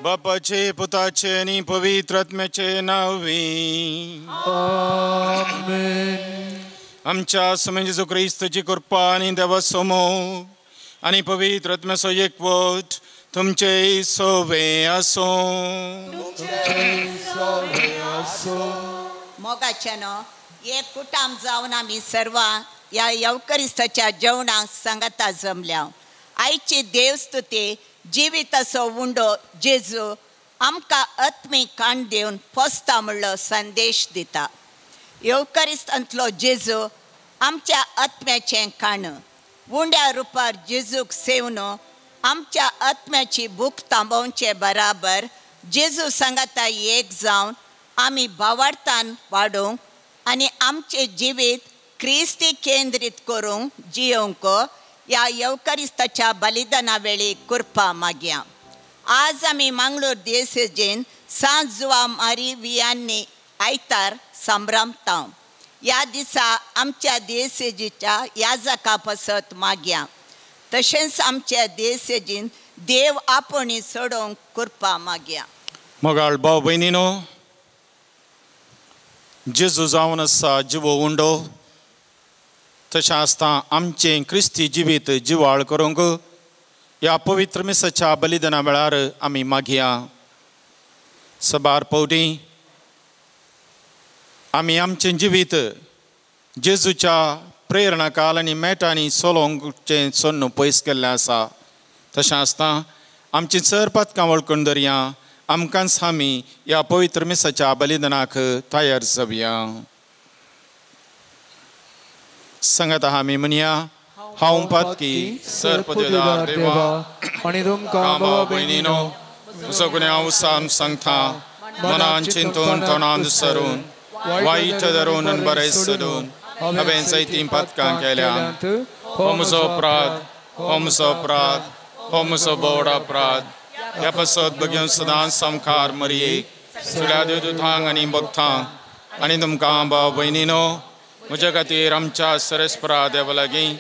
बापाचे पुताचे आनी पवित्र आत्म्याचे नांवी आमेन। आमच्या स्वामी जेजू क्रिस्ताची कृपा आनी देवाचो मोग आनी पवित्र आत्म्याचो एकवट तुमचे सोवे आसूं। मोगाच्यानो एक कुटाम जावन आमी सर्वां ह्या येवकरिस्ताच्या जेवणाक सांगाता जमल्या। आयची देवस्तुती जिविताचो उंडो जेजू आमकां आत्मीक काण दिवन पोसता म्हणलो संदेश दिता। येवकरिस्तांतलो जेजू आमच्या आत्म्याचें काण उंड्या रुपार जेजूक सेवन आमच्या आत्म्याची भूक थांबोवचे बराबर जेजू सांगाता एक जावन आमी भावार्थान वाडोवंक आनी आमचें जिवीत क्रिस्ती केंद्रीत करूंक जियोवंक ह्या येवकरिस्ताच्या बलिदाना वेळी कृपा मागया। आज आमी मांगलोर देसेजेन सांत जुआ मारी वियांनी आयतार संभ्रमता। ह्या दिसा आमच्या देसेजीच्या याजका पासत मागया, तशेंच आमच्या देसेजीन देव आपोवणी सोडोवंक कृपा मागया। मोगाळ भाव भयणीनो, जेजू जावन आसा जिवो उंडो, तशें आसता आमचें क्रिस्ती जिवीत जिवाळ करूंक ह्या पवित्र मिसाच्या बलिदाना वेळार आमी मागया। सबार पावटी आमी आमचें जिवीत जेजूच्या प्रेरणा काल आनी मेटांनी सोलोवंकचें सोन्नू पयस केल्लें आसा। तशें आसता आमची चड पातकां वळखून दरया, आमकांच आमी ह्या पवित्र मिसाच्या बलिदानाक तयार जावया। सांगात आमी म्हणया, हांव पातकी सर पदवेदार देवा आनी तुमकां भाव भयणीनो म्हजो गुन्यांव सांगता, मनान चिंतून तोंडान सरून वायट धरून आनी बरें सोडून हांवें जायतीं पातकां केल्यांत। हो म्हजो अपराध, हो म्हजो अपराध, हो म्हजो बोड अपराध। ह्या पासत बगेवन सदांच सामकार मरयेक सगळ्या देवदूतांक आनी भक्तांक आनी तुमकां भाव भयणीनो म्हज्या खातीर आमच्या सरस्परा देवा लागीं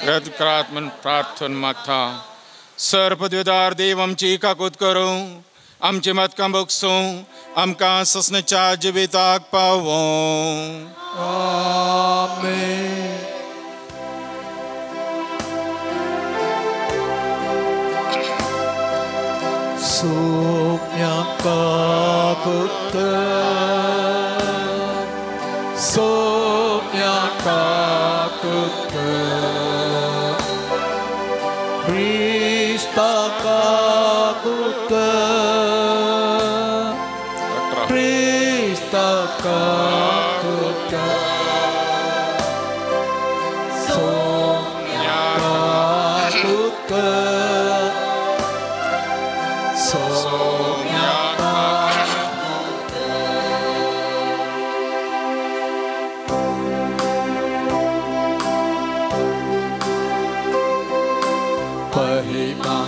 रद्द करात म्हूण प्रार्थना मागता। सर पदवेदार देव आमची काकूत करूं, आमची मतकां बगसूं, आमकां ससनेच्या जिविताक पावों। आमेन। सोम्या काकूत, सोम्या काकूत, क्रिस्ता काकूत, क्रिस्ता काकूत, सोम्या काकूत, सोम्या काकूत। महिमा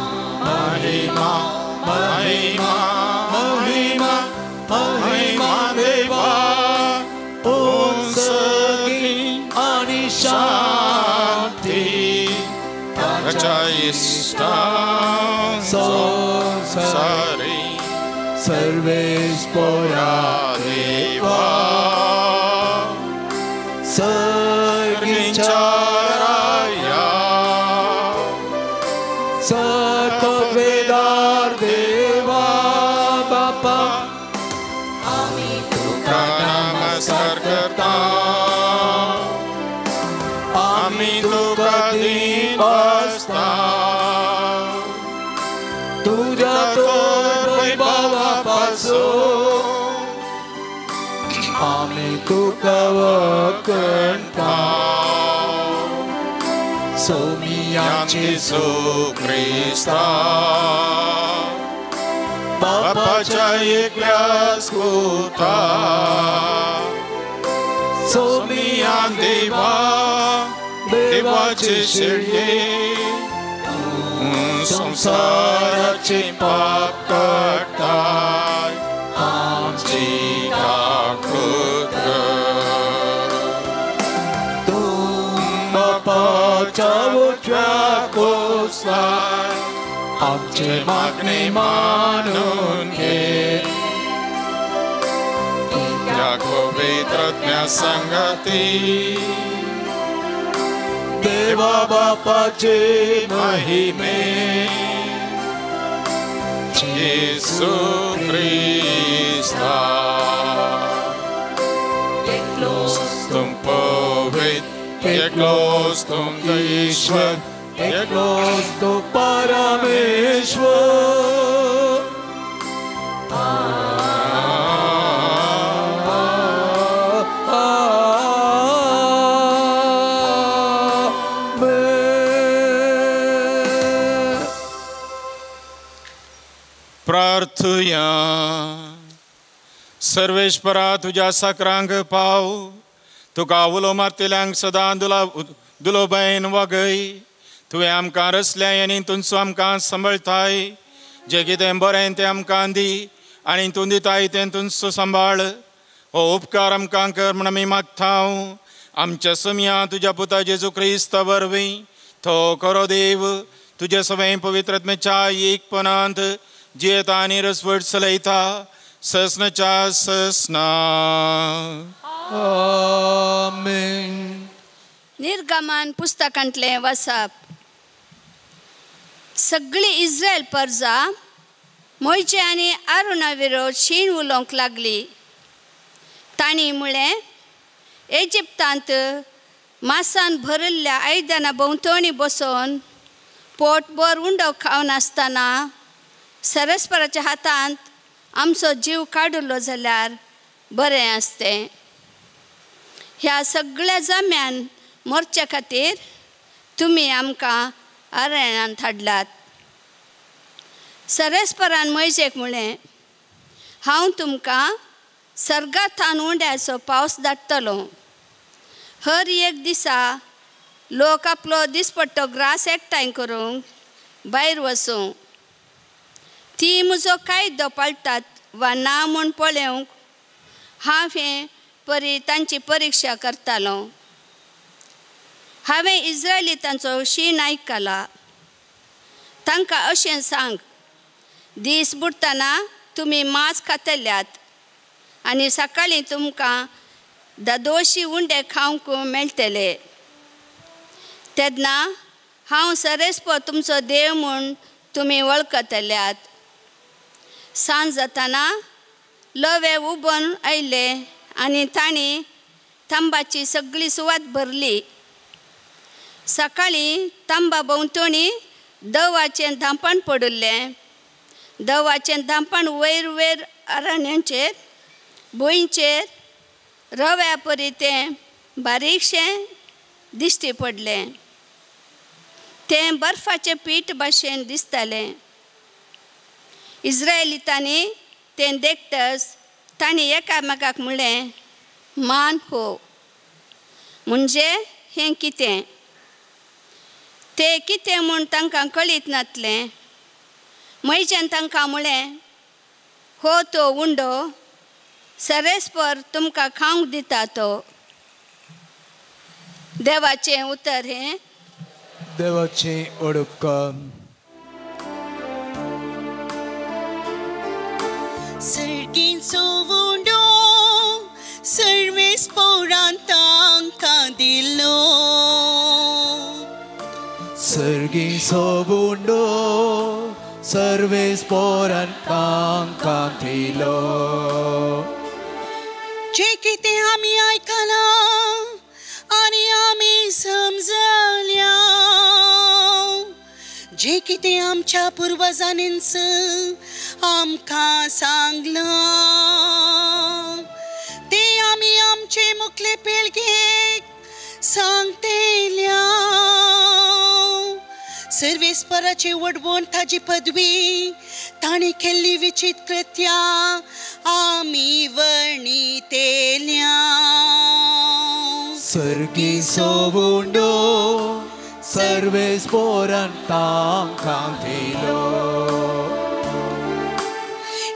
महिमा महिमा महिमा महिमा देवा उंचगी आनी शांती ताच्या इश्टां संवसारी सर्वेस्पोरा देवा सर्गीच्या राया सर्ववेदार देवा बापा आमी तुका नमस्कार करता, आमी तुका दीन बसता, तुज्या तर वैभवा पासून आमी तुका वखणता। सोमिया जेजू क्रिस्ता बापाच्या एकल्याच पुता, सोमिया देवा देवाचे शेळये संसाराचे पाप काडटाय आमची काकूत कर। तूं बापाच्या उजव्या कोसलाय आमचे मागणे मानून घे. त्या पवित्र संगती देवा बापाचे महिमे जेसू क्रिस्ता तुम पवित्र एकलोच तुम ईश्वर एकलोच तो परमेश्वर. प्रार्थुया. सर्वेश्वरा तुज्या साकरांक पाव, तुका उलो मारतल्यांक सदां दुलोबैन वागय. तुवें आमकां रचल्याय आनी तुमचो आमकां सांबाळटाय. जें कितें बरें तें आमकां दी आनी तूं दिताय तें तुमचो सांबाळ. हो उपकार आमकां कर म्हूण आमी मागता. आमच्या समया तुज्या पुता जेजू क्रिस्ता वरवीं तो खरो देव तुज्या सवय पवित्रत्मेच्या एकपणांत जियेता आनी रसवट चलयता ससनाच्या ससना. आमेन. निर्गमन पुस्तकांतलें वाचप. सगळी इस्रायल परजा मोयजे आनी आरुणा विरोध शीण उलोवंक लागली. तांणी म्हळें, इजिप्तांत मासान भरिल्ल्या आयदनां भोंवतणी बसोवन पोटभर उंडो खावन आसतना सरस्पराच्या हातांत आमचो जीव काडिल्लो जाल्यार बरें आसतें. ह्या सगळ्या जम्यान मोरच्या खातीर तुमी आमकां अरण्यांत हाडलात. सरस्परान मोयजेक म्हळें, हांव तुमकां सर्गाथान उंड्याचो पावस धाडटलो. हर एक दिसा लोक आपलो दिसपट्टो ग्रास एकठांय करूंक भायर वचूं. ती म्हजो कायदो पाळटात वा ना म्हूण पळोवंक हांव हे परी तांची परिक्षा करतालो. हांवें इस्रायली तांचो शीण आयकला. तांकां अशें सांग, दीस बुडटना तुमी मांस खातल्यात आनी सकाळीं तुमकां दादोशी उंडे खावंक मेळटले. तेन्ना हांव सरेस्पर तुमचो देव म्हूण तुमी वळखतल्यात. सांज जातना लवे उबोन आयले आनी तांणी तांबाची सगळी सुवात भरली. सकाळीं तांबा भोंवतणी दवाचें धांपण पडिल्लें. दवाचें धांपण वयर वयर अरण्यांचेर भुंयचेर रव्या परी तें बारीकशें दिश्टी पडलें. तें बर्फाचें पीठ भाशेन दिसतालें. इस्रायलितांनी तें देखतच तांणी एकामेकाक म्हणलें, मान हो म्हणजे हें कितें? तें कितें म्हूण तांकां कळीत नासलें. मोयजेन तांकां म्हणलें, हो तो उंडो सरेस्पर तुमकां खावंक दिता तो. देवाचें उतर हें. देवाचें उपकार. सर्गींचो उंडो सर्वेस्परान तांकां दिलो. सर्गींचो उंडो सर्वेस्परान तांकां दिलो. जें कितें आमी आयकलां आनी आमी समजल्या, जें कितें आमच्या पुर्वजांनीच आमकां सांगलां तें आमी आमचे मुखले पिळगेक सांगतल्या. सर्वेस्पराची वडवण ताजी पदवी तांणी केल्ली विचित कृत्या आमी वर्णितेल्या. सर्गीचो उंडो सर्वेस्परान तांकां दिलो.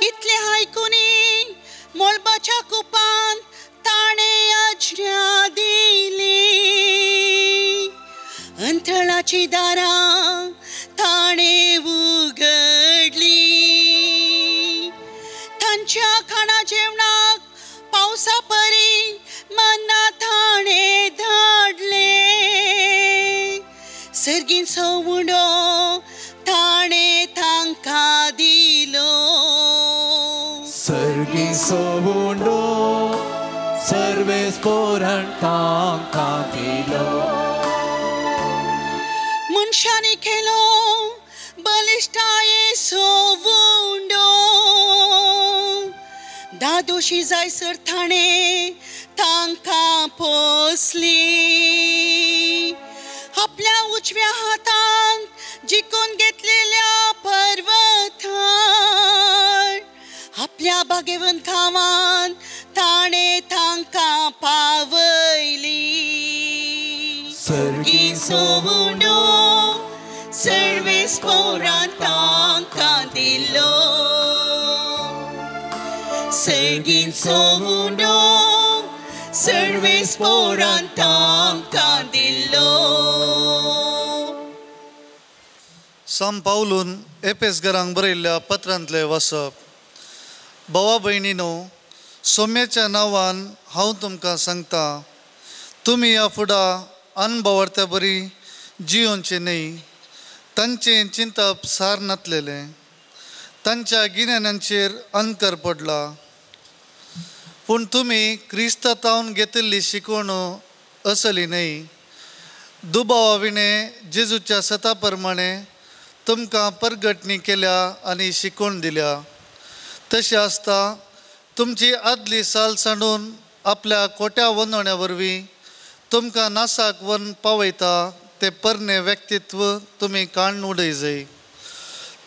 इतलें आयकुनी मळबाच्या कुपान ताणें आज्ञा दिली. अंतळाची दारां ताणें उगडली. सोवुंडो सर्वेस्पोरान तांकां दिलो. मनशांनी केलो बलिश्टाये सोवुंडो दादोशी जायसर थाणे तांकां पोसली. आपल्या उजव्या हातान जिखून घेतलेल्या पर्वतार आपल्या भाग्यवंत गांवान ताणें तांकां पावयली. सर्गी सोवुंडो सर्वेस्पोरान तांकां दिलो. सर्गी सोवुंडो सर्वेस्पोरान तांकां दिलो. साम पावलून एपेसगरांक बरयल्ल्या पत्रांतलें वाचप. भावा भयणीनो, सोम्याच्या नांवान हांव तुमकां सांगता, तुमी ह्या फुडा अनभवार्त्या बरी जियोवचें न्हय. तांचें चिंतप सार नातलेलें, तांच्या गिन्यानांचेर अंतर पडला. पूण तुमी क्रिस्ता तावन घेतिल्ली शिकवण असली न्हय. दुबावा विणें जेजूच्या सता प्रमाणे तुमकां परगटणी केल्या आनी शिकवण दिल्या. तशें आसता तुमची आदली साल सांडून आपल्या खोट्या वनवण्या वरवीं तुमकां नासाक वन पावयता तें परनें व्यक्तित्व तुमी काडून उडय जाय.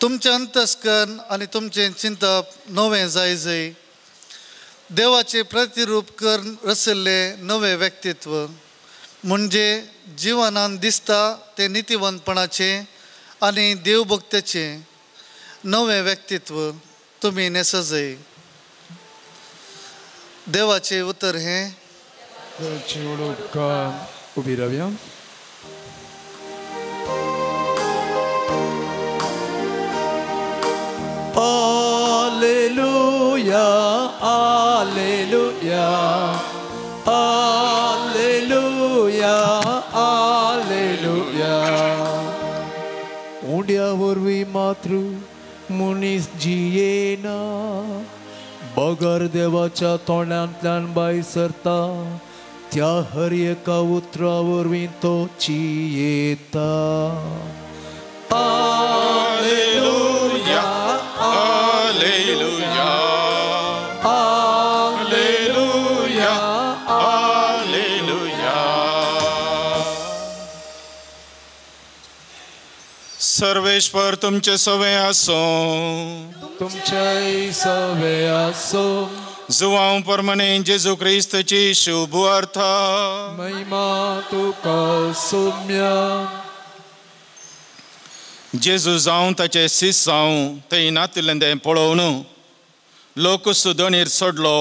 तुमचें अंतस्करण आनी तुमचें चिंतप नवें जाय जाय. देवाचें प्रतिरूप करून रचिल्लें नवें व्यक्तित्व म्हणजे जिवनान दिसता तें नितीवंतपणाचें आनी देवभक्तेचें नवें व्यक्तित्व तुमी न्हेसजय. देवाचें उतर हें. उबी रावया. Alleluia, Alleluia, Alleluia, Alleluia. उंड्या वरवीं मातृ मनीस जियेना, बगर देवाच्या तोंडांतल्यान भायर सरता त्या हर एका उतरा वरवीं तो जियेता. Alleluia, Alleluia, Alleluia, Alleluia. Sarveshwar तुमचे सवे आसो, तुमचे सवे आसो. जुवांव परमने जेजू क्रिस्तची शुभ अर्थ. महिमा तुका सोम्या. जेजू जावं ताचे सीस जावं थंय नातिल्लें तें पळोवन लोक सुदणीर सोडलो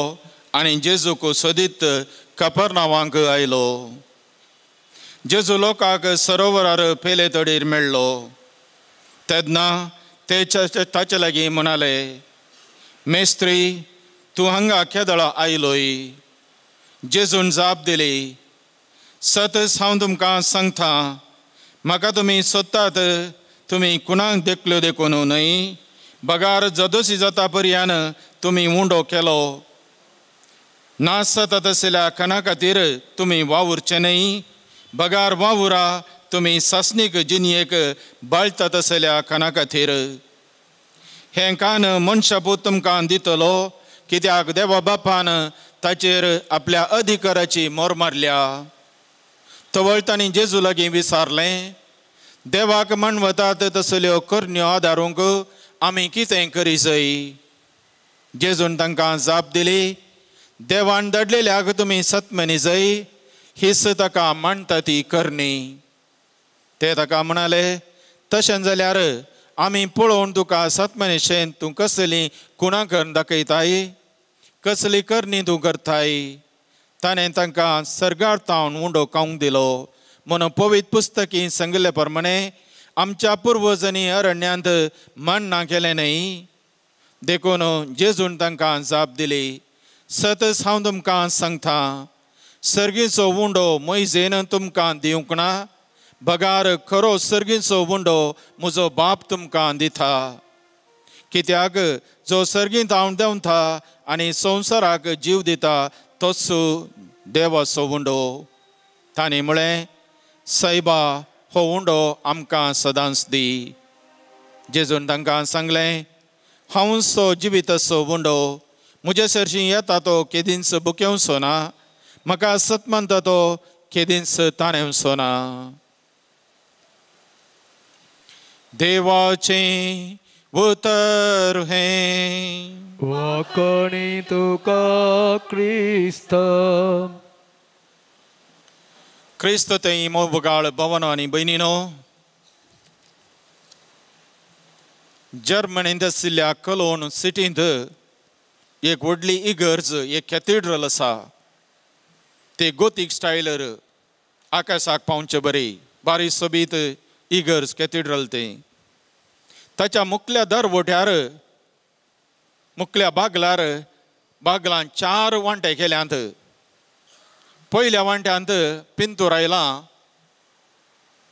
आनी जेजूक सोदीत कपर्नावांक आयलो. जेजू लोकांक सरोवरार पेले तडीर मेळ्ळो. तेन्ना ते ताचे लागीं म्हणाले, मेस्त्री, तूं हांगा केदळा आयलोय? जेजून जाप दिली, सतच हांव तुमकां सांगता, म्हाका तुमी सोदतात तुमी कुणाक देखल्यो देखून न्हय, बगार जदोशी जाता पर्यान तुमी उंडो केलो. ना सता तसल्या खाना खातीर तुमी वावुरचे न्हय, बगार वावुरा तुमी सासणीक जिणयेक बाळटा तसल्या खाना खातीर. हें कान मनशापूत तुमकां दितलो, कित्याक देवा बापान ताचेर आपल्या अधिकाराची मोर मारल्या. तवळ तांणी जेजू लागीं विचारलें, देवाक मानवतात तसल्यो करण्यो आदारूंक आमी कितें करी जाय? जेजून तांकां जाप दिली, देवान धाडलेल्याक तुमी सतमनी जाय, हीच ताका मानता ती करणी. ते ताका म्हणाले, तशें जाल्यार आमी पळोवन तुका सतमनीशेन तूं कसली कुणां करून दाखयताय, कसली करणी तूं करताय? ताणें तांकां सर्गार तावन उंडो खावंक दिलो. म्हणून पवित्र पुस्तकी सांगिल्ले प्रमाणे आमच्या पुर्वजांनी अरण्यांत मान्ना केलें न्हय. देखून जेजून तांकां जाप दिली, सतच हांव तुमकां सांगता, सर्गीचो उंडो मोयजेन तुमकां दिवंक ना, बगार खरो सर्गीचो उंडो म्हजो बाप तुमकां दिता. कित्याक जो सर्गींत हांव देंवता आनी संवसाराक जीव दिता तोच देवाचो उंडो. तांणी म्हळें, सायबा हो उंडो आमकां सदांच दी. जेजून तांकां सांगलें, हांवच तो जिविताचो उंडो. म्हजे सरशीं येता तो केदींच बुकेवचो ना, म्हाका सत मानता तो केदींच ताणेवचो ना. देवाचें उतर हें. वाकणी तुका क्रिस्त. क्रिस्त थंय मोबगाळ भवनो आनी भयणीनो, जर्मनींत आशिल्ल्या कलोन सिटींत एक व्हडली इगर्ज, एक कॅथेड्रल आसा. ते गोतीक स्टायलर आकाशाक पावचे बरी बारीक सोबीत इगर्ज कॅथेड्रल तें. ताच्या मुखल्या दरवट्यार, मुखल्या बागलार, बागलान 4 वांटे केल्यात. पयल्या वांट्यांत पिंतूर आयलां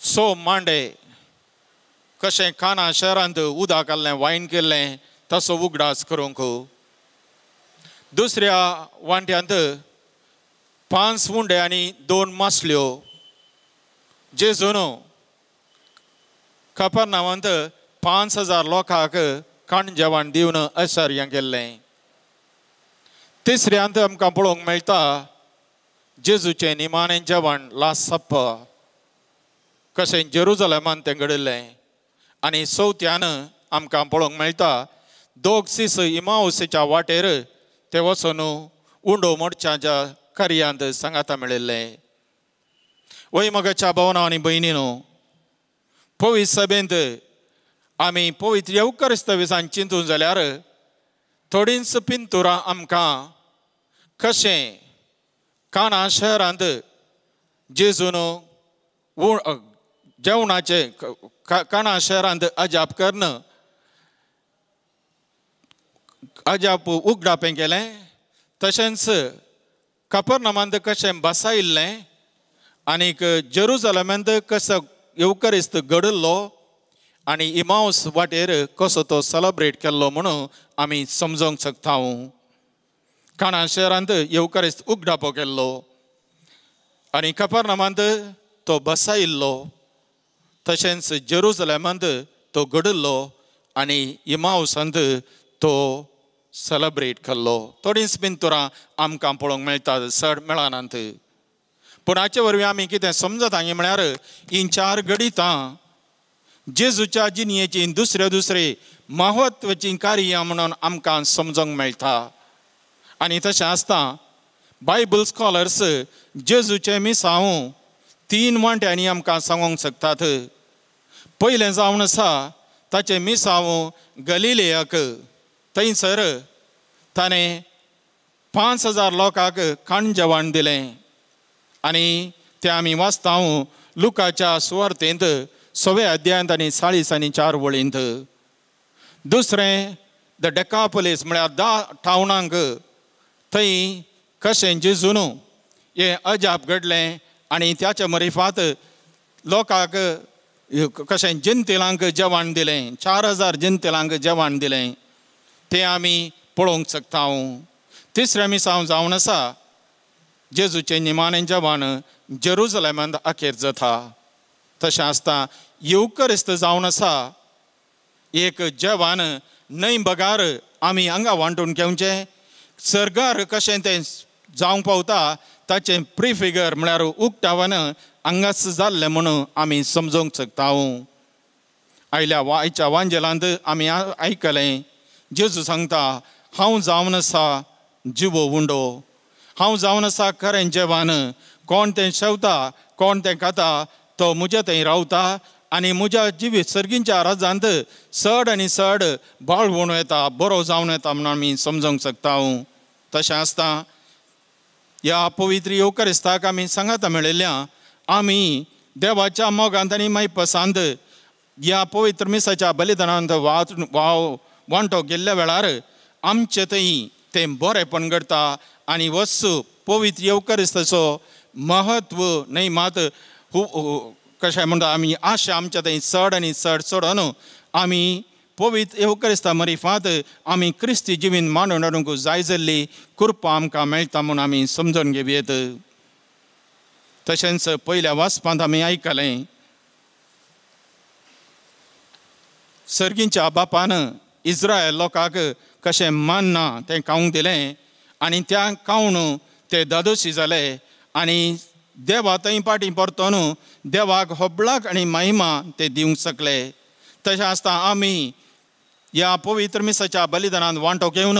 100 मांडे कशें काना शहरांत उदक घाल्लें, वायन केल्लें तसो उगडास करूंक. दुसऱ्या वांट्यांत 5 उंडे आनी 2 मासल्यो. जेजून कपर्नावांत 5000 लोकांक खाण जेवण दिवन आश्चर्य केल्लें. तिसऱ्यांत आमकां पळोवंक मेळटा जेजूचें निमाणें जेवण, लास्ट सप्प, कशें जेरुजलेमान तें घडिल्लें. आनी चवथ्यान आमकां पळोवंक मेळटा 2 दीस इमावसेच्या वाटेर ते वचून उंडो मोडच्याच्या कार्यांत सांगाता मेळिल्लें. वय मगाच्या भावना आनी भयणीनो, पवित्र सभेंत आमी पवित्र येवकरिस्त विसान चिंतून जाल्यार थोडींच पिंतुरां आमकां कशें काना शहरांत जेजून जेवणाचे काना शहरांत अजाप करून अजाप उगडापें केलें, तशेंच कपर्नामांत कशें बसायिल्लें आनीक जेरुजलेमांत कसो येवकरिस्त घडिल्लो आनी इमावस वाटेर कसो तो सेलेब्रेट केल्लो म्हणून आमी समजोंक शकता. काणा शहरांत येवकरिस्त उगडापो केल्लो आनी कपर्नामांत तो बसायिल्लो, तशेंच जेरुजलेमांत तो घडिल्लो आनी इमावसांत तो सेलेब्रेट केल्लो. थोडींच पिंतुरां आमकां पळोवंक मेळटा, चड मेळनात. पूण हाचे वरवीं आमी कितें समजता म्हळ्यार हीं 4 घडितां जेजूच्या जिणयेचीं दुसरे दुसरे म्हत्वाचीं कार्यां म्हणून आमकां समजूंक मेळटा. आनी तशें आसता बायबल स्कॉलर्स जेजूचें मिसांव 3 वांट्यांनी आमकां सांगूंक शकतात. पयलें जावन आसा ताचें मिसांव गलिलेयाक, थंयसर ताणें 5000 लोकांक खाण जेवण दिलें आनी तें आमी वाचता लुकाच्या सुवार्तेंत 6व्या अध्यायांत आनी 40 आनी 4 वळींत. दुसरें the डेकापोलीस म्हळ्यार 10 टावनांक, थंय कशें जेजून हें अजाप घडलें आनी त्याच्या मरिफात लोकांक कशें जनतेलांक जेवण दिलें, 4000 जनतेलांक जेवण दिलें तें आमी पळोवंक शकता. तिसरें मिसांव जावन आसा जेजूचें निमाणें जेवण जेरुजलेमांत अखेर जाता. तशें आसता येवकरिस्त जावन आसा एक जेवण न्हय बगार आमी हांगा वांटून घेवचें, सर्गार कशें तें जावंक पावता ताचें प्रिफिगर म्हळ्यार उक्तावन हांगाच जाल्लें म्हणून आमी समजूंक शकता. आयल्या आयच्या वांजेलांत आमी आयकलें जेजू सांगता, हांव जावन आसा जिवो उंडो, हांव जावन आसा खरें जेवण. कोण तें शेवता, कोण तें खाता तो म्हज्या थंय रावता आनी म्हज्या जिवीत सर्गींच्या राजांत चड आनी चड बाळवण येता, बरो जावन येता म्हणून आमी समजूंक शकता. तशें आसता ह्या पवित्र येवकरिस्ताक आमी सांगाता मेळिल्ल्या आमी देवाच्या मोगांत आनी मायपसांत ह्या पवित्र मिसाच्या बलिदानांत वाव वांटो गेल्ल्या वेळार आमचे थंय तें बरेंपण घडटा आनी वस्तू पवित्र येवकरिस्ताचो महत्व न्हय मात कशें म्हणटा आमी आशा आमच्या थंय चड आनी चड चडोन आमी पवित्र येवक्रिस्ता मरिफात आमी क्रिस्ती जिवीन मांडून हाडूंक जाय जाल्ली कृपा आमकां मेळटा म्हूण आमी समजून घेवयेत. तशेंच पयल्या वाचपांत आमी आयकलें सर्गींच्या बापान इस्रायल लोकांक कशें मानना तें खावंक दिलें आनी त्या खावन ते दादोशी जाले आनी देवा थंय पाटी परतून देवाक होबळाक आनी महिमा ते दिवंक शकले. तशें आसता आमी ह्या पवित्र मिसाच्या बलिदानांत वांटो घेवन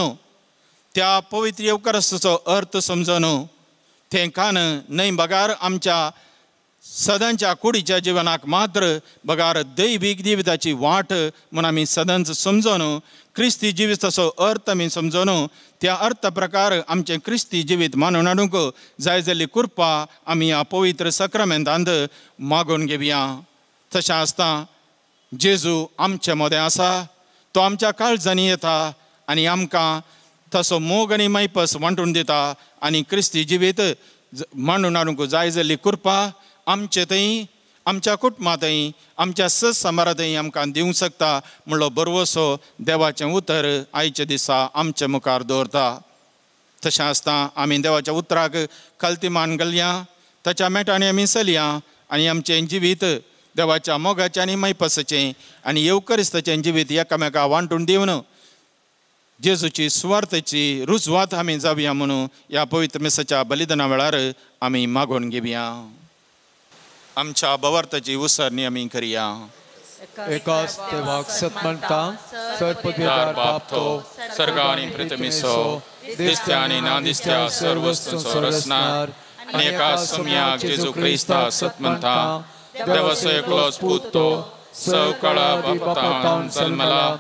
त्या पवित्र येवकारस्ताचो अर्थ समजून तें खान न्हय बगार आमच्या सदांच्या कुडीच्या जिवनाक मात्र बगार दैवीक जिविताची वाट म्हूण आमी सदांच समजून क्रिस्ती जिविताचो अर्थ आमी समजून त्या अर्थ प्रकार आमचें क्रिस्ती जिवीत मानून हाडूंक जाय जाल्ली कृपा आमी ह्या पवित्र सक्रमेंतांत मागून घेवया. तशें आसता जेजू आमचे मदें आसा, तो आमच्या काळजांनी येता आनी आमकां तसो मोग आनी मायपस वांटून दिता आनी क्रिस्ती जिवीत मांडून हाडूंक जाय जाल्ली कृपा आमचे थंय आमच्या कुटुंबा थंय आमच्या सत्संबारा थंय आमकां दिवंक शकता म्हणलो बरवसो देवाचें उतर आयच्या दिसा आमचे मुखार दवरता. तशें आसता आमी देवाच्या उतराक कलती मान घालया, ताच्या मेटांनी आमी चलया आनी आमचें जिवीत देवाच्या मोगाचें आनी मायपसाचें आनी येवकरिस्ताचें जिवीत एकामेका वांटून दिवन जेजूची सुवार्थाची रुजवात आमी जावया म्हणून ह्या पवित्र मिसाच्या बलिदाना वेळार आमी मागून घेवया. आमच्या भवार्थाची उसरणी आमी करया. एकाच देवाक सत मानता, सर्वपवित्र बाप तो सर्ग आनी पृथ्वीचो दिसत्या आनी ना दिसत्या सर्व वस्तूंचो रचणार आनी एका सम्याक जेजू क्रिस्ता सत मानता, देवाचो एकलोच पूत तो सवकाळा बापातावन जल्मला,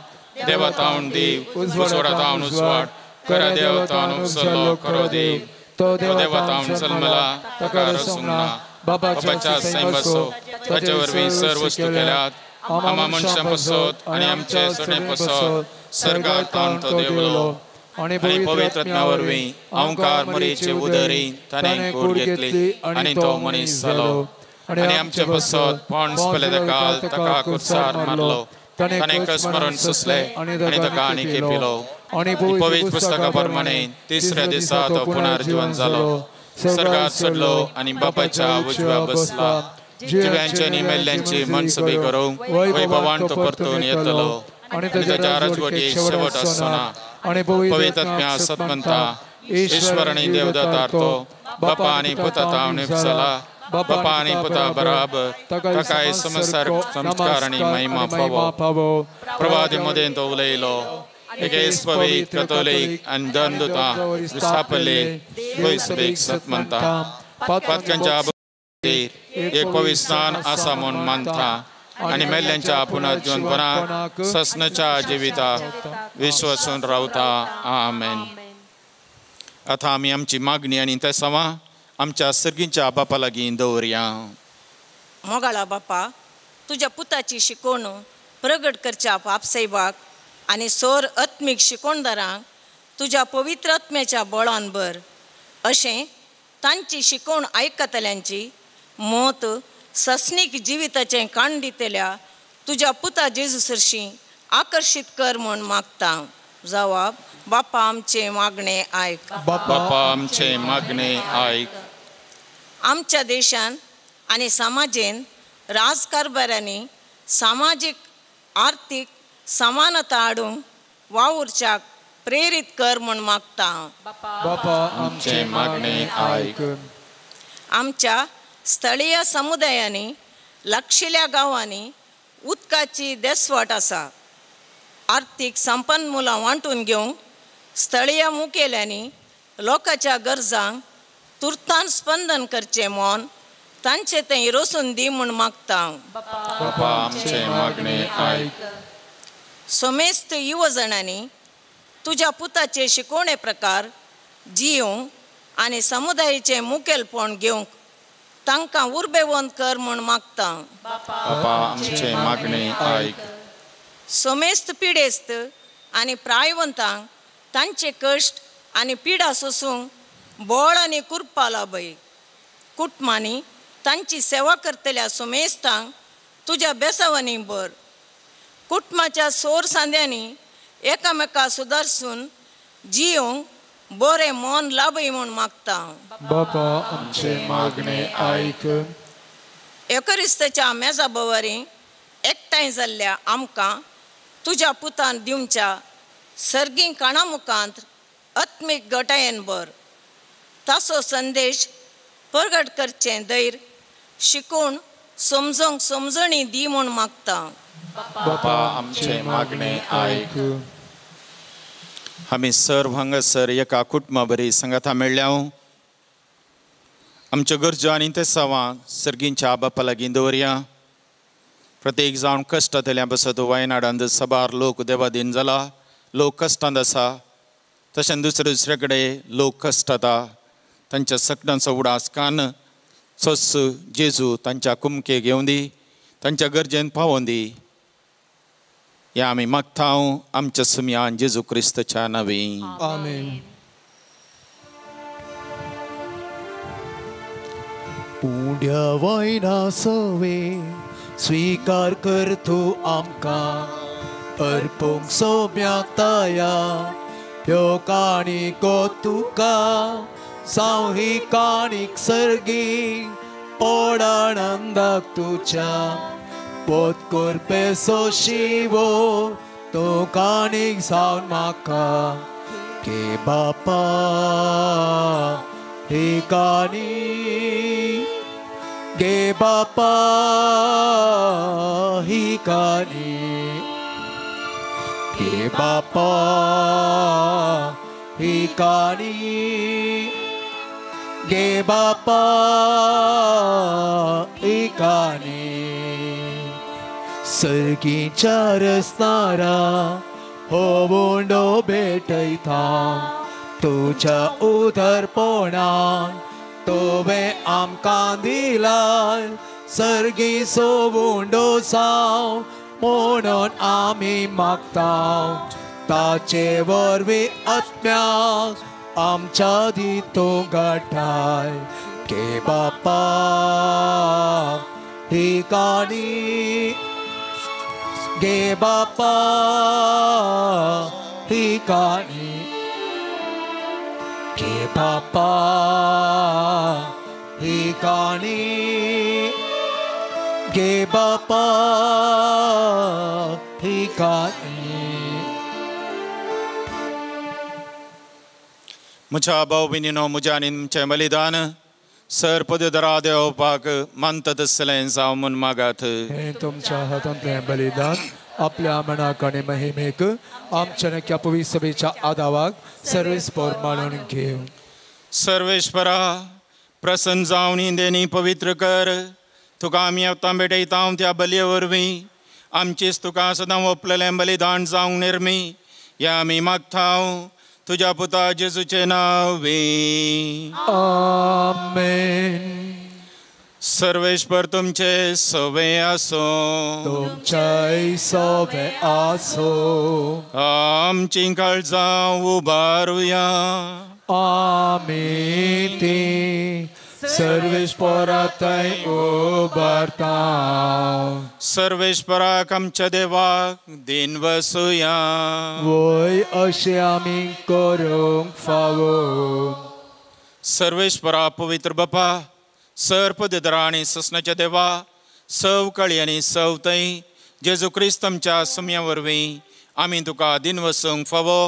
देवातावन देव, उजवाडातावन उजवाड, खऱ्या देवतावन उपसल्लो खरो देव, तो देवातावन जल्मला, ताका रचूंक ना, बापाच्या सैम बसो, ताचे वरवीं सर्व वस्तू केल्यात, आमा मनशां पसत आनी आमचे सणे पसत सर्गार तावन तो देवलो आनी पवित्र आत्म्या वरवीं अंकार मरीचे उदरी ताणें कूड घेतली आनी तो मनीस जालो आनी आमचे पसत पोंस पलेदकाल ताका कुर्सार मारलो, ताणें कस्मरण सोंसलें आनी ताका आनी केपिलो आनी पवित्र पुस्तका प्रमाणे तिसऱ्या दिसा तो पुनर्जीवन जालो, सर्गात चडलो आनी बापाच्या उजव्या बसला, जिव्यांचे आनी मेल्ल्यांची मनसबी करूंक वैभवान तो परतून येतलो आनी ताच्या राजवटीक शेवट आसचो ना. आनी पवित्र आत्म्या सत मानता, ईश्वर आनी देवदातार तो बापा आनी पुता तावन उपसला, बापा आनी पुता बराबर ताकाय संवसार नमस्कार आनी महिमा फावो. प्रभाती मदें तो उलयलो, एकेच पवित्र कथोलीक आनी दंदुता स्थापले वैसबीक सत मानता, पातकांच्या एक पवित्र स्नान आसा म्हूण मानता आनी मेल्ल्यांच्या पुनर्जीवनपणाक ससनाच्या जिविता विश्वासून रावता. आमेन. आतां आमी आमची मागणी आनी तेसांवां आमच्या सर्गींच्या बापा लागीं दवरया. मोगाळा बापा, तुज्या पुताची शिकवण प्रगट करच्या बापसाहेबाक आनी सोर आत्मीक शिकवणदारांक तुज्या पवित्र आत्म्याच्या बळान भर, अशें तांची शिकवण आयकतल्यांची मत ससनीक जिविताचें काण दितल्या तुज्या पुता जेजू सरशीं आकर्शीत कर म्हूण मागता. जवाब बापा आमचें मागणें आयक. बापा आमचें मागणें आयक. आमच्या देशान आनी समाजेन राजकारभारांनी सामाजीक आर्थीक समानता हाडूंक वावुरच्याक प्रेरीत कर म्हूण मागता. बापा आमचें मागणें आयक. आमच्या स्थळीय समुदायांनी लागशिल्ल्या गांवांनी उदकाची देसवाट आसा. आर्थीक संपन्मुलां वांटून घेवंक स्थळीय मुखेल्यांनी लोकांच्या गरजांक तुर्तान स्पंदन करचें म्हूण तांचे थंय रोसून दी म्हूण मागता. बापा आमचें मागणें आयक. समेस्त युवजणांनी तुज्या पुताचे शिकवणे प्रकार जियोवंक आनी समुदायाचें मुखेलपण घेवंक तांकां उर्बेवंत कर म्हूण मागता. बापा आमचें मागणें आयक. समेस्त पिडेस्त आनी प्रायवंतांक तांचे कश्ट आनी पिडा सोसूंक बळ आनी कुरपा लाभय. कुटुंबांनी तांची सेवा करतल्या समेस्तांक तुज्या बेसावांनी भर. कुटुंबाच्या सोर सांद्यांनी एकामेका सुदारसून जियोंक बरें मन लाभय म्हूण मागता. बापा आमचे मागणे आयक. एकरिस्ताच्या मेजा बवरी एकठांय जाल्ल्या आमकां तुज्या पुतान दिवच्या सर्गी काणा मुखांत आत्मीक गटायेन भर. ताचो संदेश परगट करचें धैर्य शिकून समजोंक समजणी दी म्हूण मागता. बापा आमचे मागणे आयक. आमी सर्व हांगासर एका कुटुंबा बरी सांगाता मेळ्ळ्या. आमच्यो गरजो आनी ते सवां सर्गींच्या बापा लागीं दवरया. प्रत्येक जावन कश्टांतल्या बसत वायनाडांत सबार लोक देवादीन जाला, लोक कश्टांत आसा. तशेंच दुसरे दुसरे कडेन लोक कश्टाता. तांच्या सकडांचो उडास कान सोस जेजू तांच्या कुमके घेवन दी, तांच्या गरजेन पावोवन दी. ह्या आमी मागता आमच्या सुमयान जेजू क्रिस्तच्या नांवी. आमेन. उंड्या वयना सवे स्वीकार कर तूं आमकां अर्पूंक सोम्याक तया ह्यो काणिको तुका जावं ही काणीक सर्गी ओडानंदाक तुज्या पोत कोरपेसो शिवो तूं काणीक जावन म्हाका के बापा ही काणी गे बापा ही काणी गे बापा ही काणी गे बापा ही काणी. सर्गीच्या रसनारा हो उंडो भेटयता तुज्या उदरपणान तुवें आमकां दिलाय सर्गी सोवुंडो जावं म्हणून आमी मागता ताचे वरवीं आत्म्याक आमच्या दी तूं घटाय गे बापा ही काणी गे बापा ही काणी गे बापा ही काणी गे बापा ही काणी. म्हज्या भाव भयणीनो, म्हज्या आनी तुमचें बलिदान सर पदरा देवपाक मानता तसलें जावं म्हूण मागात. हें तुमच्या हातांतलें बलिदान आपल्या मनाक आनी महिमेक आमच्या नक्या पवित्र सभेच्या आदावाक सर्वेस्पर मानून घेव. सर्वेश्वरा प्रसन्न जावन ही देणी पवित्र कर. तुका आमी आतां भेटयता त्या बलये वरवीं आमचीच तुका सदां ओपलेलें बलिदान जावंक निर्मी ह्या आमी मागता तुज्या पुता जेजूचे नांवे. आमेन. सर्वेश्वर तुमचे सवे आसूं. तुमच्याय सवे आसूं. आमचीं काळजां उबारुया. आमी तीं सर्वेश्वरा थंय उबारता. सर्वेश्वराक आमच्या देवाक दिन वसुया. वय अशें आमी करूंक फावो. सर्वेश्वरा पवित्र बापा सर पदरा आनी ससनाच्या देवा सव कळी आनी सव थंय जेजू क्रिस्त आमच्या सुम्या वरवीं आमी तुका दिन वसूंक फावो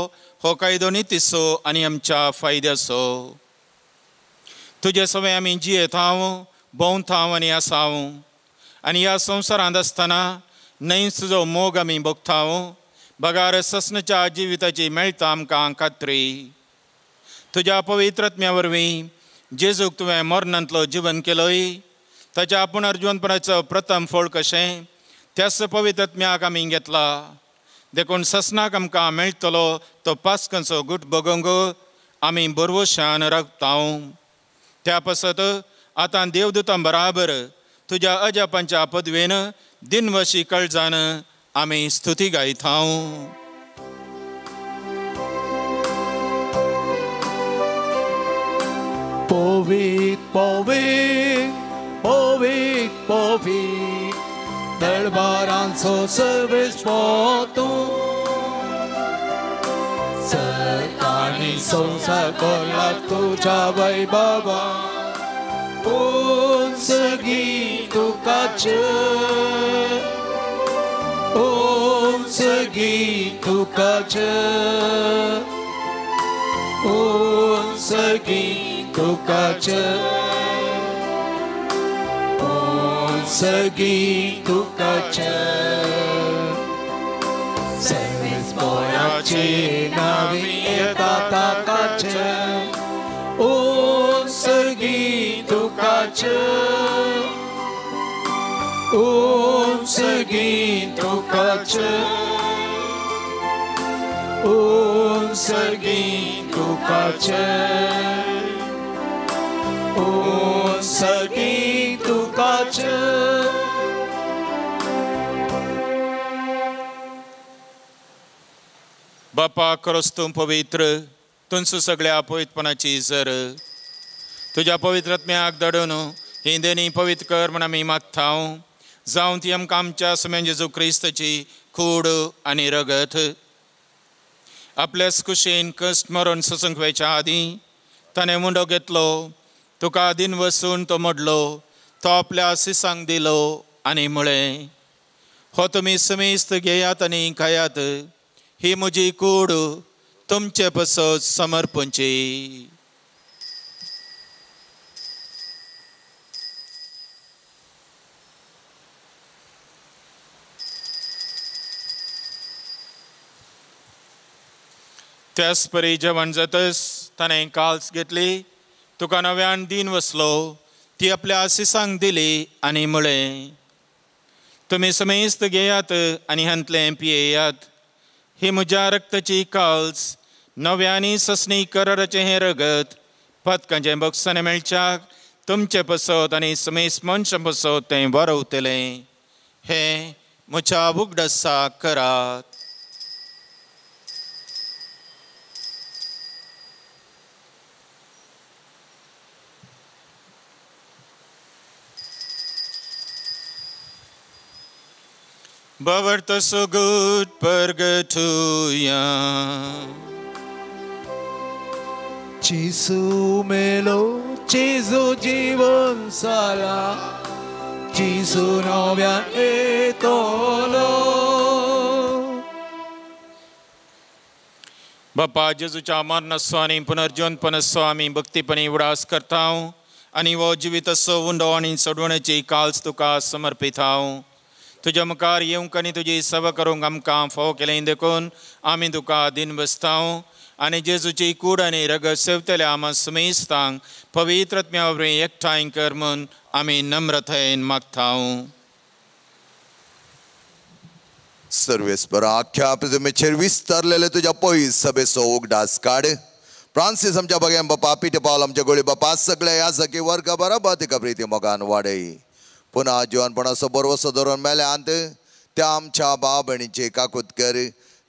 हो कायदो नितीचो आनी आमच्या फायद्याचो. तुजे सवय आमी जियेतांव भोंवतांव आनी आसाव आनी ह्या संवसारांत आसतना न्हंयच तुजो मोग आमी भोगतांव बगार ससनाच्या जिविताची मेळटा आमकां खात्री. तुज्या पवित्र आत्म्या वरवीं जेजूक तुवें मरणांतलो जिवन केलोय ताच्या पुनर्जीवनपणाचो प्रथम फळ कशें त्याच पवित्र आत्म्याक आमी घेतला. देखून ससनाक आमकां मेळटलो तो पास्कांचो गुट भोगोवंक आमी बरवशान रावतांव. त्या पासत आतां देवदूतां बराबर तुज्या अजापांच्या पदवेन दिनवशी कळजान आमी स्तुती गायतांव. पवीत पवीत पवीत पवीत दरबार संवसारांचो सर्वेस तूं आनी संवसार कोल्ला तुज्या वैभवा उंचगी तुकाच उंचगी तुकाच उंचगी तुकाच उंचगी तुकाच सर्वेस्पोराचे नावी येता ताकाच उंचगी तुकाच उंचगी तुकाच उंचगी तुकाच उंचगी तुकाच. बापा खरोच तूं पवित्र, तुमचो सगळ्या पवित्रपणाची जर तुज्या पवित्र आत्म्याक धाडून ही देणी पवित्र कर म्हण आमी मागता. जावं ती आमकां आमच्या सुम्यान जेजू क्रिस्ताची कूड आनी रगत. आपल्याच कुशीन कश्ट मरण सोसूंक वयच्या आदीं ताणें मुंडो घेतलो, तुका दिन वसून तो मोडलो, तो आपल्या सिसांक दिलो आनी म्हळें, हो तुमी समेस्त घेयात आनी खायात, ही म्हजी कूड तुमचे पसत समर्पणची. त्याच परी जेवण जातच ताणें काल्स घेतली, तुका नव्यान दिन वसलो, ती आपल्या आसिसांक दिली आनी म्हळें, तुमी समेस्त घेयात आनी हांतलें पियेयात, ही म्हज्या रक्ताची काल्स नव्यानी ससणी कराराचें हें रगत पदकांचें बक्षाणें मेळच्याक तुमचें पसत आनी समेस्त मनशां पसत तें बरोवतलें. हें म्हज्या उगडासाक करात. Bavart so good purgatoria. Jesu melo, Jesu जीवन साला, Jesu नव्या येतलो. बापा जेजूच्या मरणाचो आनी पुनर्जीवनपणाचो आमी भक्तीपणी उडास करता आनी हो जिविताचो उंडो आनी सोडवण्याची काल्स तुका समर्पित हांव. तुज्या मुखार येवंक आनी तुजी सेवा करूंक आमकां फावो केलें देखून आमी तुका दिन बसता आनी जेजूची कूड आनी रगत सेवतल्या आमा समेस्तांक पवित्र आत्म्या वरवीं एकठांय कर म्हूण आमी नम्रतायेन मागता. सर्वेस्परा आख्या पृथ्वीचेर विस्तारलेले तुज्या पयस सभेचो उगडास काड. फ्रांसीस आमच्या बग्यान बापा, पिटे पावल आमच्या गोळी बापा, सगळ्या ह्या सखी वर्गा बरोबर तिका प्रिती मोगान वाडय. पुन्हा जिवनपणाचो बरवसो धरून मेल्यांत त्या आमच्या भाव भयणीची काकूत कर.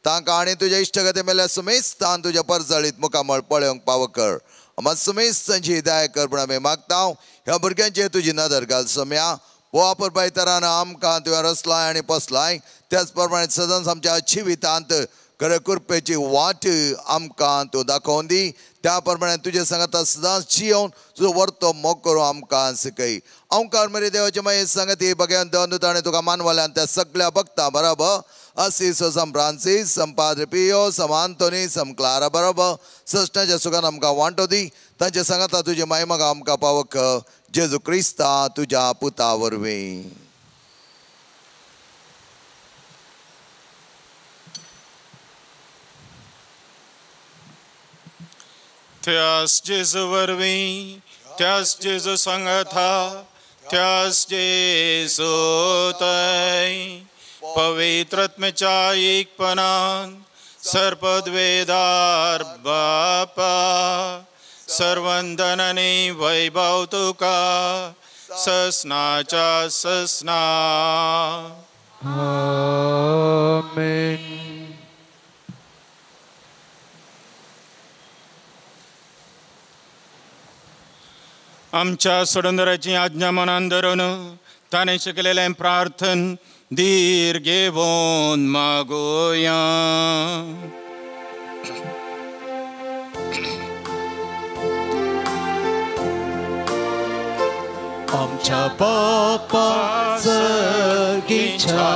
तांकां आनी तुज्या इश्टगती मेल्या सुमेस्तान तुज्या परजळीत मुखामळ पळोवंक पावो कर. आमकां सुमेस्तांची दया कर म्हूण आमी मागता. ह्या भुरग्यांचेर तुजी नदर घाल सोम्या. हो वापर तरान आमकां तुवें रचलाय आनी पोसलाय, त्याच प्रमाणे सदांच आमच्या जिवितांत खरे कृपेची वाट आमकां तूं दाखोवन दी. त्या प्रमाणे तुजे सांगाता सदांच जियोवन तुजो वर्तो मोग करूं आमकां शिकय. ओंकार मरे देवाचे मागीर सांगती बघ्यान दोन ताणें तुका मानवल्यान त्या सगळ्या भक्तां बरोबर असिसो सम फ्रांसीस सम पाद्रे पियो सम आंतोनी सम क्लारा बरोबर सश्टाच्या सुखान आमकां वांटो दी. तांचे सांगाता तुजे मायमगा आमकां पावक जेजू क्रिस्ता तुज्या पुता वरवीं. त्यास जेजू वरवीं, त्यास जेजू सांगाता, त्यास जेजू तय पवित्र आत्म्याच्या एकपणान सर्पद्वेदार बापा सर्वंदनाने वैभव तुका ससनाच्या ससना. आमेन. आमच्या सोडंदराची आज्ञा मनान धरून ताणें शिकलेलें प्रार्थन धीर घेवन मागोया. आमच्या बापा सर्गीच्या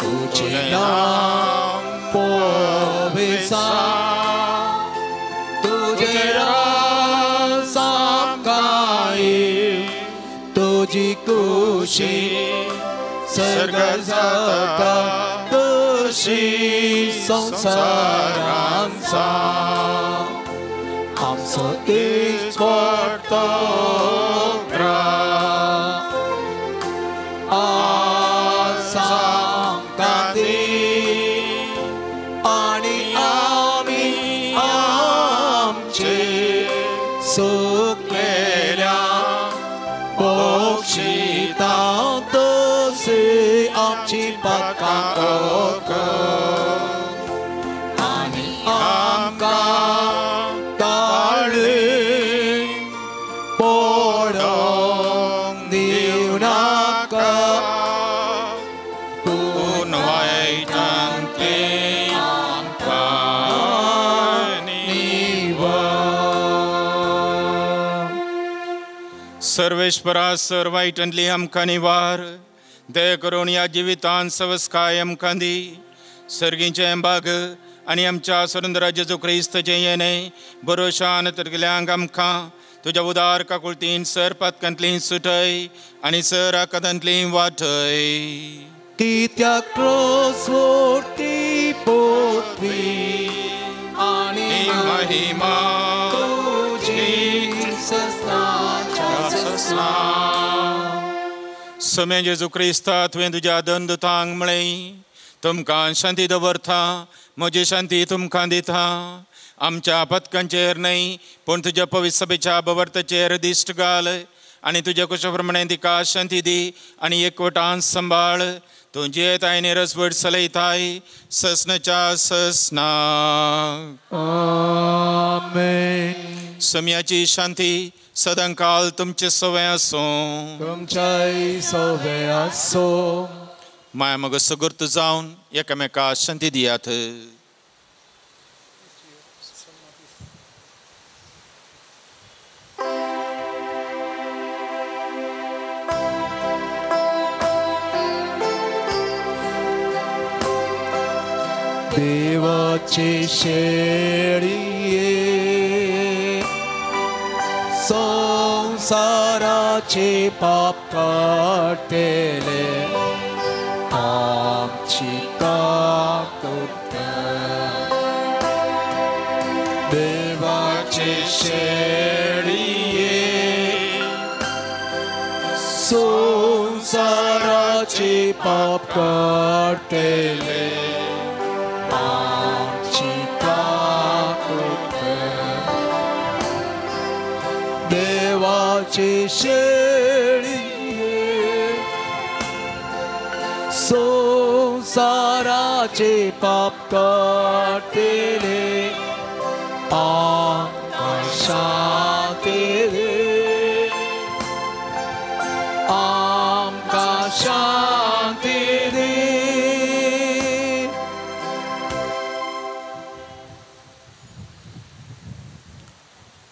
तुझे नाम पवित्र तुझे राज आमकां तुजी खुशी सर्ग जाता तशी संवसारांत आमचो दीस पडतो आज आमकां दी आनी आमी आमचे सुकलेल्या बक्षिता तशी आमची पातकां आनी आमकां ताळी पडोंक दिवनाका पूण वायटांतलें आमकां निवार. सर्वेश्वरा सर वायटांतली आमकां निवार दया करून ह्या जिवितान सवस्काय आमकां दी. सर्गीचें बाग आनी आमच्या सुंदर जेजू क्रिस्ताचें येणें भरोशान तरगल्यांक आमकां तुज्या उदार काकुळतीन सर पातकांतली सुटय आनी सर आकादांतली वाटय. कित्याक क्रोस वरती पोतवी आनी महिमा तुजी सस्नाच्या सस्ना. समे जेजू क्रिस्ता तुवें तुज्या दोन दुतांक म्हळें तुमकां शांती दवरता म्हजी शांती तुमकां दिता. आमच्या पथकांचेर न्हय पूण तुज्या पवित्र सभेच्या बवर्ताचेर दिश्ट घाल आनी तुज्या कुशा प्रमाणे तिका शांती दी आनी एकवटान सांबाळ. तूं जियेताय आनी रसवट चलयताय ससनाच्या ससना. आमेन. सम्याची शांती सदांकाल तुमचे सवय आसूं. तुमच्याय सवय आसूं. माया मग सगुर्त जावन एकामेका शांती दियात. देवाचे शेळये संवसाराचे पाप काडटले आमची काकुळट. देवाचे शेळये संवसाराचे पाप काडटले आमची काकुळट. देवाचे शेळये संवसाराचे पाप काडटले आमकां शांती दी, आमकां शांती दी.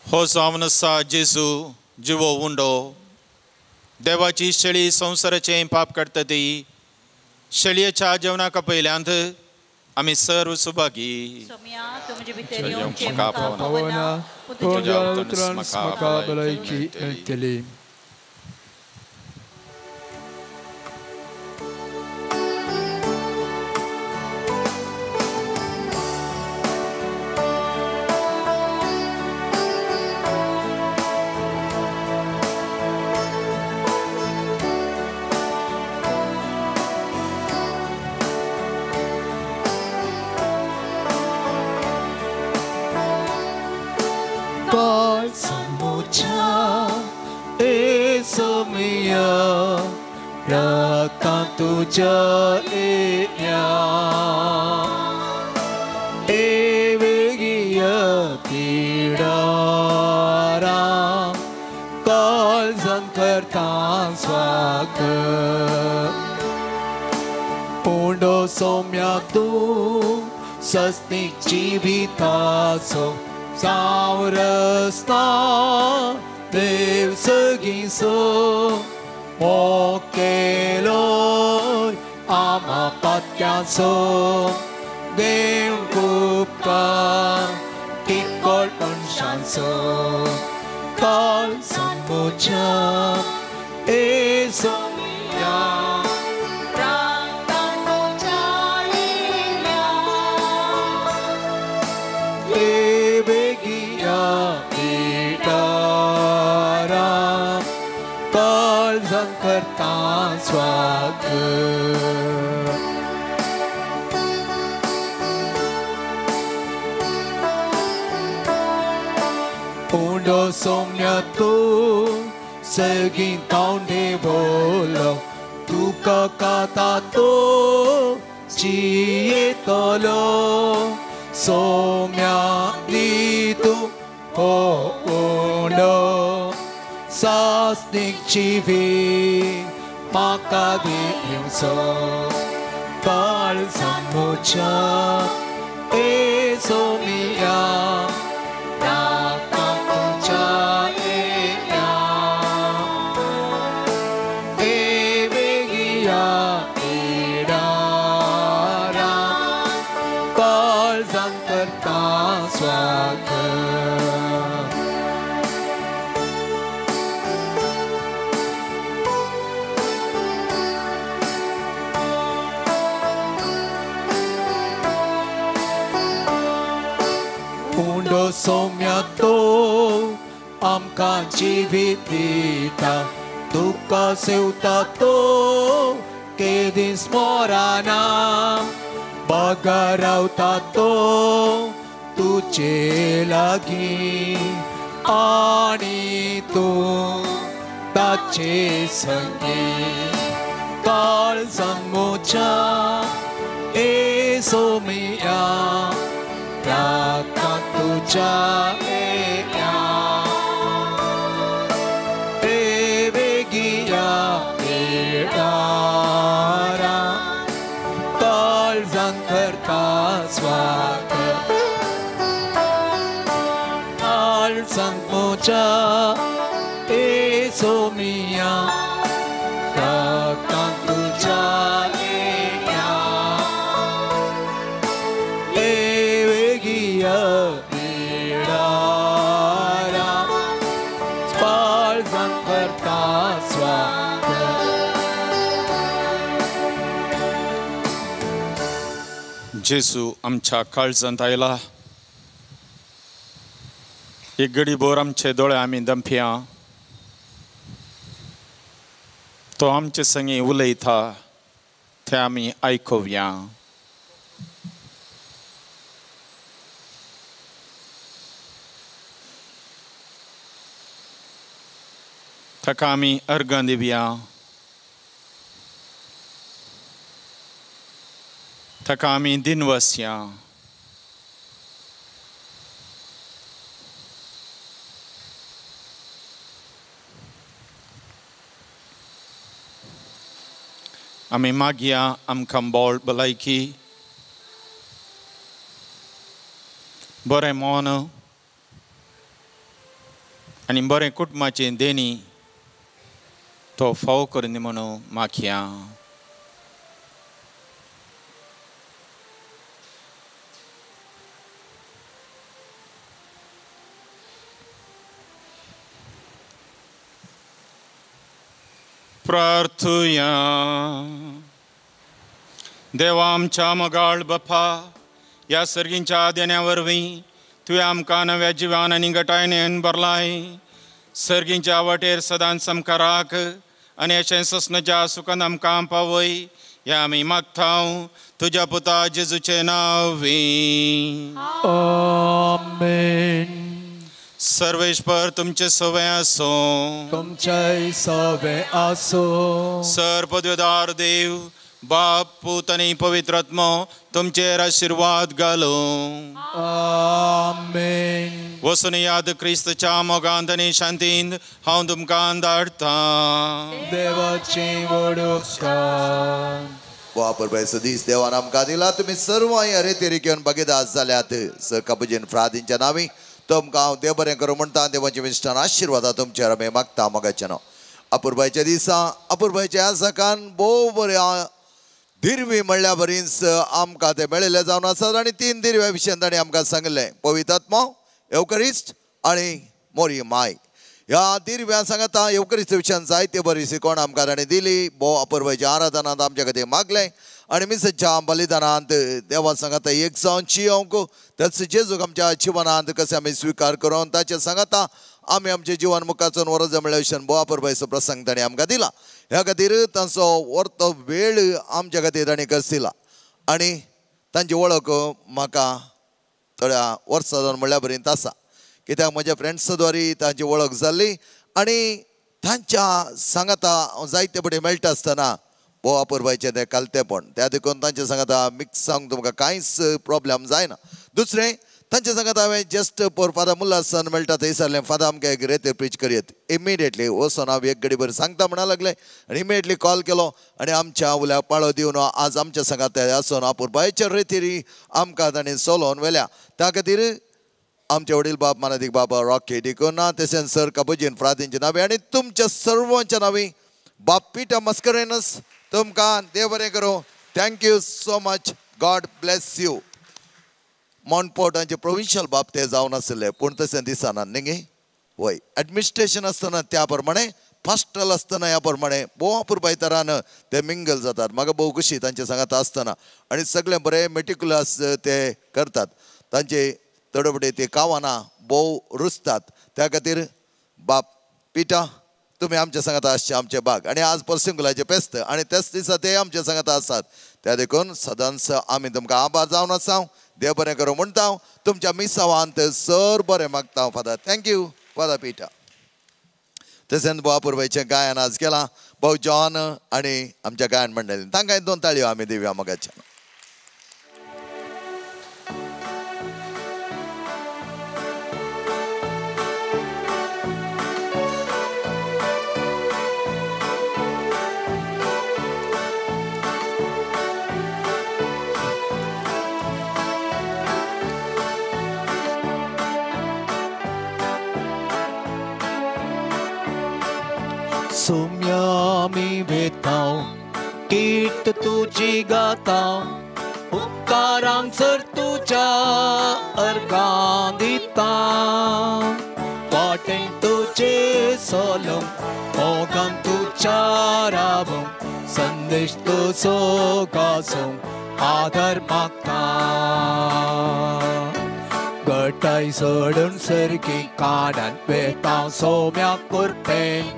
हो जावन आसा जेजू जिवो उंडो देवाची शेळी संवसाराचें पाप काडटा ती शेळयेच्या जेवणाक पयल्यांत आमी सर्व सुभागी. तुज्या उतरान म्हाका भलायकी मेळटली. तुझ्या येण्या एवेगीय पिडारा काळजान करता स्वागत. सौम्या तूं सस्तीक जिविताचो सावरस्ता देव सगींचो मोग केलो आमा पातक्याचो देव उपकार टिकट मनशांचो काल सांगोच्या ए सोम्या देवेगिया पिटारा काळजां करता स्वागत. उंडो सौम्य तूं सगीं तावंडे बोलो तुका काता तो जियेतलो सौम्या दी तूं हो उंडो सासनीक जिवीत म्हाका दिवचो काळजां म्हज्या ए सोमिया रागां तुज्या येया देवेगिया पिडारा काळजां करता स्वागत. उंडो सौम्य तो आमकां जिवीत दिता तुका सेवता तो केदीस मोराना बगर रावता तो तुजे लागीं आनी तूं ताचे संगीं काळजां म्हज्या ए सोमिया रागां तुज्या येया देवेगिया पिडारा काळजां करता स्वागत काळजां म्हज्या ए सोमिया रागां तुज्या येया देवेगिया पिडारा काळजां करता स्वागत. जेजू आमच्या काळजांत आयला. एक गडीभर आमचे दोळे आमी दंपया तो आमचे संगी उलयता ते आमी आयकुया. ताका आमी अर्गां दिवया. ताका आमी दिनवसया. आमी मागया आमकां बोळ भलायकी बरें मन आनी बरें कुटुंबाचें देणी तो फावो करून दी म्हणून मागया. प्रार्थुया. देवा आमच्या मोगाळ बापा ह्या सर्गींच्या देण्या वरवीं तुवें आमकां नव्या जिवान आनी गटायेन भरलाय. सर्गींच्या वाटेर सदांच सामकार राख आनी अशें ससनाच्या सुखान आमकां पावय ह्या आमी मागता तुज्या पुता जेजूचें नांव. आमेन. सर्वेश्वर तुमचे सवे आसो तुमचे सवे आसो. सर पदवेदार देव बाप पूत आनी पवित्र आत्मो तुमचेर आशिर्वाद घालूं. आमेन. वसून याद क्रिस्तच्या मोगांत आनी शांतींत हांव तुमकां धाडटां. देवाची व्हड उपकार. वापर दीस देवान आमकां दिला. तुमी सर्व अरे घेवन भागीदार जाल्यात. सर कापुजीन फ्रादींच्या नांवी तुमकां हांव देव बरें करूं म्हणटा. देवाच्या मिश्टान आशिर्वादा तुमचेर आमी मागता मोगाचें नांव. अपुरबायच्या दिसा अपुरबायच्या आसाकान भोव बऱ्या दिरवी म्हणल्या बरीच आमकां ते मेळिल्ले जावन आसात. आनी 3 दिरव्या विशयान तांणी आमकां सांगिल्लें, पवित्र आत्मो, येवकरिस्ट आनी मोरी माय. ह्या दिरव्या सांगता येवकरिस्त विशयान जायते बरी शिकवण आमकां तांणी दिली. भोव अपुरबायच्या आराधनांत आमच्या खातीर मागलें आनी मिसाच्या बलिदानांत देवा सांगता एक जावन जियोंक त्याच जेजूक आमच्या जिवनांत कशें आमी स्विकार करून ताचे सांगता आमी आमचें जिवन मुखाचून वरज म्हळ्या विशयान भोव अपुरबायचो प्रसंग तांणी आमकां दिला. ह्या खातीर तांचो वर्तो वेळ आमच्या खातीर तांणी कस दिला. आनी तांची वळख म्हाका थोड्या वर्सां जावन म्हणल्या पर्यंत आसा, कित्याक म्हज्या फ्रेंड्सा द्वारी तांची वळख जाल्ली आनी तांच्या सांगाता जायते पटी मेळटा आसतना भोव अपुरबायचें तें कालतेपण. त्या देखून तांच्या सांगाता मिक्स जावंक तुमकां कांयच प्रोब्लम जायना. दुसरें तांच्या सांगाता हांवें जस्ट पोर फादर मुल्लासन मेळटा थंय सरलें, फादर आमकां एक रेते प्रीच करयत. इमिडिएटली वचोन हांव एक घडी बरें सांगता म्हणा लागलें आनी इमिडिएटली कॉल केलो आनी आमच्या उल्याक पाळो दिवन आज आमच्या सांगाता आसून अपुरबायच्या रेतीरी आमकां तांणी सोलोवन व्हेल्या. त्या खातीर आमचे वडील बाब मानादीक बाबा रॉकी डिकोना तशेंच सर काबुजीन फ्रादींच्या नांवी आनी तुमच्या सर्वांच्या नांवी बाब पिटर मस्करेनस तुमकां देव बरें करूं. Thank you so much. God bless you. Montfort हांचे प्रोविन्शियल बाब ते जावन आशिल्ले, पूण तशें दिसना न्ही. वय एडमिनिस्ट्रेशन आसतना त्या प्रमाणे, पास्टल आसतना ह्या प्रमाणे भोव अपुरबाय तरान ते मिंगल जातात. म्हाका भोव खुशी तांचे सांगाता आसतना आनी सगळें बरें मेटिकुलस ते करतात. तांचे थोडे ते कावाना भोव रुजतात. त्या खातीर बाप पिटा तुमी आमच्या सांगाता आसचे आमचे बाग आनी आज पर्सिंगुलाचें फेस्त आनी त्याच दिसा ते आमच्या सांगाता आसात. त्या देखून सदांच आमी तुमकां आभार जावन आसा. देव बरें करूं म्हणटा. तुमच्या मिसावांत सर बरें मागता father. Thank you father Peter. तशेंच भोव अपुरबायचें गायन आज केलां भाऊ जॉन आनी आमच्या गायन मंडळीन, तांकां 2 ताळयो आमी दिवया मोगाच्यान. सोम्यामी वेताव कीर्त तुजी गाताव उपकारांक सर तुज्या अर्गां दिता. वाटेन तुजे सोलोंक मोगान तुज्या रावूंक संदेश तुजो गाजोवंक आदर मागता. गटाय सोडून सर्गी कानान वेताव सोम्या कुरपेन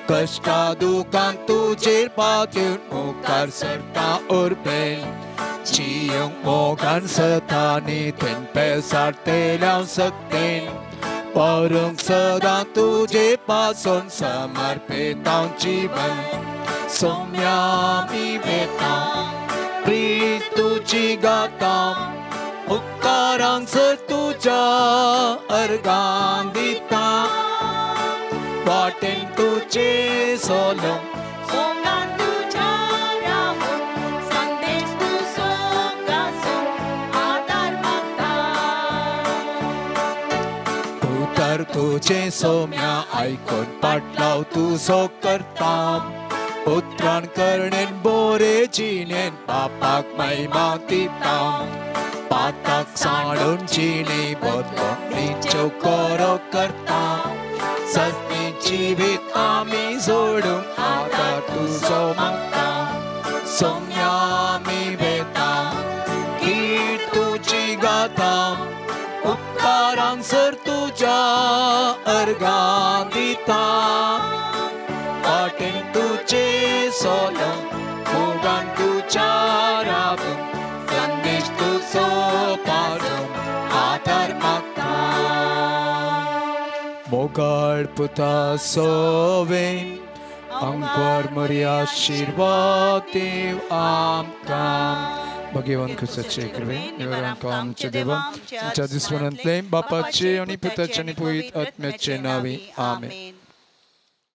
कश्टा दुकान तुजेर पातून मुखार सरता उर्बेन जियोंक मोगान सतानी थेन पेसारतेल्या सकतेन परूंक सदां तुजे पासून समर्पितां जीवन. सोम्या मी वेतां प्रीत तुजी गातां उपकारांक सर तुज्या अर्गां दिता. वाटेन तुजे सोलोंक मोगान तुज्या रावूंक संदेश तुजो गाजोवंक आदार मागता. उतर तुजें सोम्या आयकून पाटलाव तुजो करता. उतरान करणेन बोरे जिणेन बापाक महिमा दिता. पाताक सांडून जिणे बदलोन निचो करो करता. सस्ती जिवीत आमी जोडूंक आदार तुजो मागता. सोम्या आमी वेता कीर्त तुजी गाता उपकारांक सर तुज्या अर्गां दिता. वाटेन तुजे सोलोंक मोगान तुज्या रावूंक संदेश तुजो पाजोवंक आदार मागता. मोगाळ पुता सोवेन अंकुर मोरी आशिर्वाद देव आमकां. भगवान क्रिस्ताचे कृपेन निवरांक आमच्या देवा तुमच्या दुस्मनांतले बापाचे आनी पुताचे आनी पवित्र आत्म्याचे नांवी आमेन.